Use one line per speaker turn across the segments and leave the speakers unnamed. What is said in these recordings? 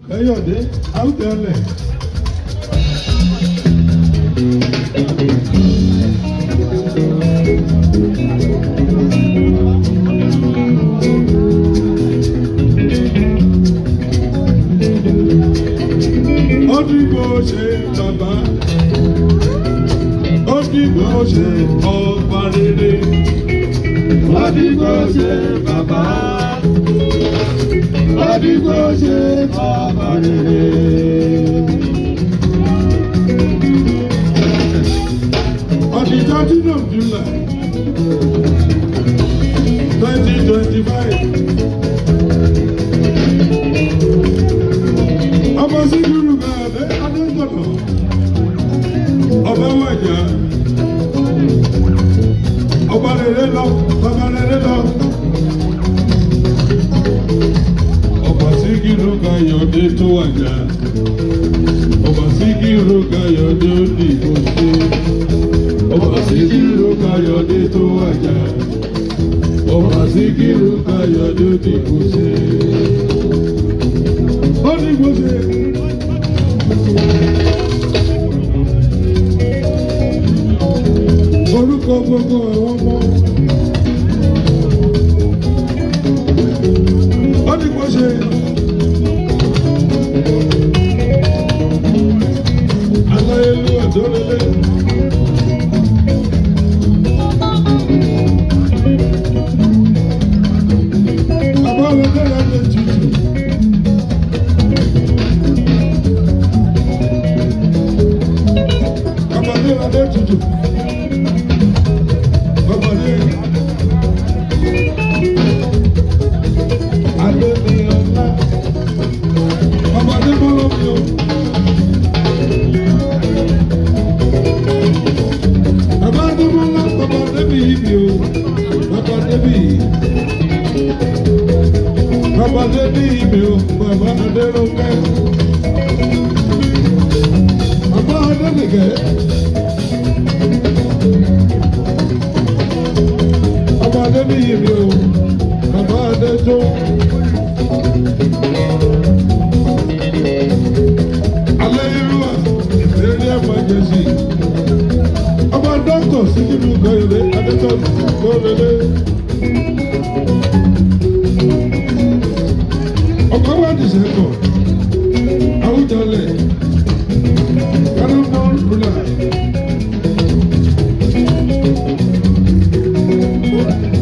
Káyọ̀dé Àwùjalẹ̀. Ó dìgbò ṣe bàbá, ó dìgbò ṣe ọba rere.
Ó dìgbò ṣe bàbá, ó dìgbò ṣe bàbá rere.
On the 13th of July, 2025, Ọba Síkírù Káyọ̀dé Adétọ̀nà, ọba wàjà, ọba rere lọ, bàbá rere lọ. Ọba Síkírù Káyọ̀dé tó wàjà, Ọba Síkírù Káyọ̀dé ó dìbò ṣe. Ọba Síkírù Káyọ̀dé tó wàjà, Ọba Síkírù Káyọ̀dé ó dìbò ṣe. Ó dìbò ṣe. Orúkọ gbogbo àwọn ọmọ. Ó dìbò ṣe. Aláyélúwà tó lélẹ̀. Bàbá mi dára lè tutù. Bàbá dára lè tutù. Bàbá dé. Adé ní ọlá. Bàbá dé bọ́lá mi o. Bàbá dé bọ́lá, bàbá dé bí ibi o. Bàbá dé bí. Bàbá dé bí ibi o. Bàbá dé lókè. Bàbá dé nìkẹ́. Bàbá dé bí ibi o. Bàbá dé tó. Alẹ́ irú à, ìrírí emergency. Ọba dọ́kítọ̀ Síkírù Káyọ̀dé Adétọ̀nà tó lélẹ̀. Ọ̀pọ̀ wá ti sẹ́kọ̀, Àwùjalẹ̀, Paramount ruler.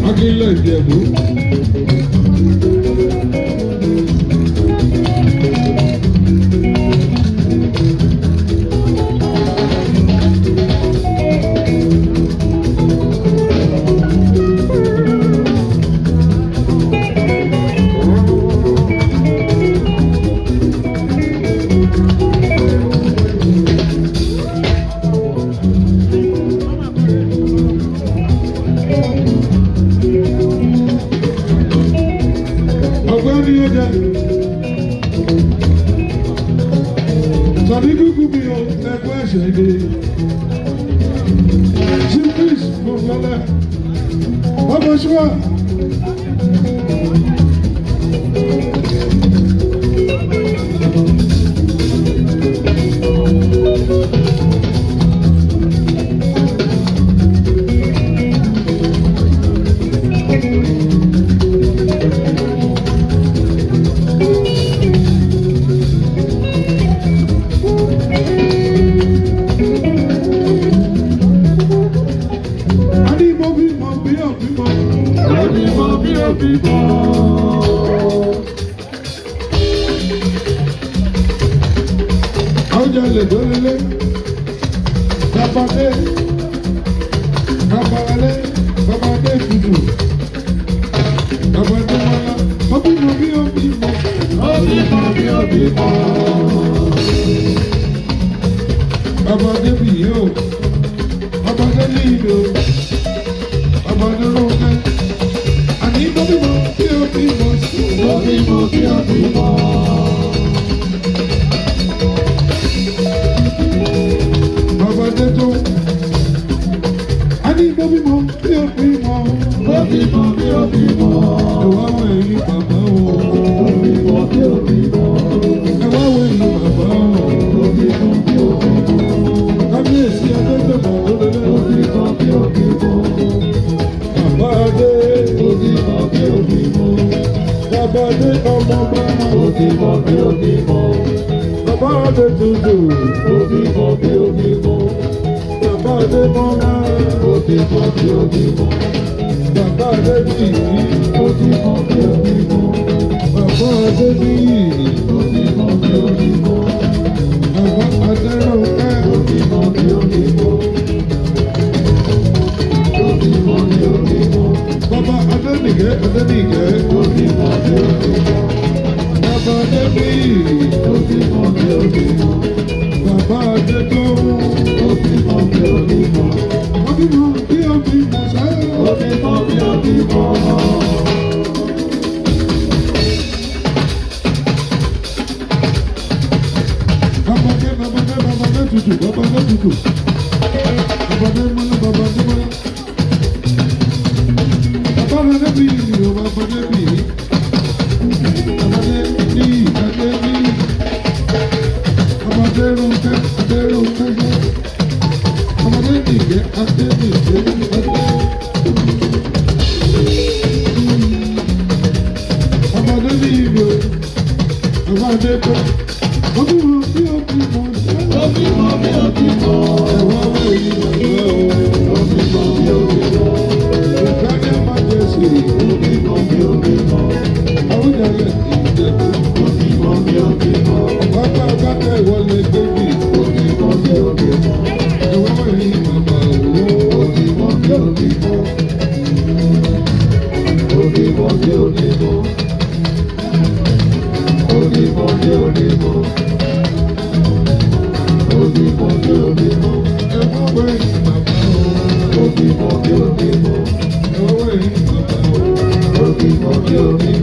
Akílẹ̀ Ìjẹ̀bú. Ọ̀gbẹ́ni ọjà. Tàbí kúkú mi ò ẹgbẹ́ ẹ̀ṣẹ̀ dé. Chief Mọ̀lọ́lá. Ọmọ ṣúwà. A ní mo bí mo bí òbí mọ.
Ó bímọ bí ó bímọ.
Àwùjalẹ̀ tó lélẹ̀. Bàbá dé. Bàbá lé. Bàbá dé tutù. Bàbá dé wọlá. Mo bí mo bí òbí mọ.
Ó bímọ bí ó bímọ.
Bàbá dé bì yìí o. Bàbá dé ní ìlú. Bàbá dé lóńgẹ́. Àní mo bí mo bí òbí mọ sí.
Ó bímọ bí ó bímọ.
Bàbá dé tó. Àní mo bí mo bí òbí mọ.
Ó bímọ bí ó bímọ.
Ẹ̀wá wọ̀ ẹ̀yìn bàbá o.
Ó bímọ bí ó bímọ.
Ẹ̀wá
bímọ bí ó bímọ.
Bàbá Adétutù.
Ó bímọ bí ó bímọ.
Bàbá Adémọ́lá.
Ó bímọ bí ó bímọ.
Bàbá Adébíyì.
Ó bímọ bí ó bímọ.
Bàbá Adébíyì.
Ó bímọ bí ó bímọ.
Bàbá Adéròǹkẹ́.
Ó bímọ bí ó bímọ. Ó bímọ bí ó bímọ.
Bàbá Adénìkẹ́ Adénìkẹ́.
Ó bímọ bí ó bímọ.
Bàbá Adébíyì.
Ó bímọ bí ó bímọ.
Bàbá Adétóhùn.
Ó bímọ bí ó bímọ.
Ó bímọ bí ó bímọ sẹ́.
Ó bímọ bí ó bímọ.
Babadé babadé babadé tutù babadé tutù. Babadé mọ́lá babadé mọ́lá. Bàbá Adébíyì o bàbá Adébíyì. Babadé níyì adé níyì. Babadé Rónkẹ́ adé Rónkẹ́ sẹ́. Babadé nìkẹ́ adé nìkẹ́ adé. Babadé níyì o bàbá adé pẹ́. Ọdún wo bí o ti mọ̀ ṣẹ́.
Ó bímọ bí ó bímọ.
Ẹ̀wọ̀n wẹ̀yìn bàbá o.
Ó bímọ bí ó bímọ.
Ìgbàgbé máa jẹ sí i.
Ó bímọ bí ó bímọ.
Àwùjalẹ̀ Ìjẹ̀bú.
Ó bímọ bí ó bímọ.
Bàbá Bákẹ́ ìwọlé gbèbí.
Ó bímọ bí ó bímọ.
Ẹ̀wọ̀n wẹ̀yìn bàbá o.
Ó bímọ bí ó bímọ. Ó bímọ bí ó bímọ. Ó bímọ bí ó bímọ. Ó bímọ bí ó bímọ.
Ẹ̀wọ̀n wẹ̀yìn bàbá o.
Ó bímọ bí ó bímọ.
Ẹ̀wọ̀n wẹ̀yìn bàbá o.
Ó bímọ bí ó bímọ.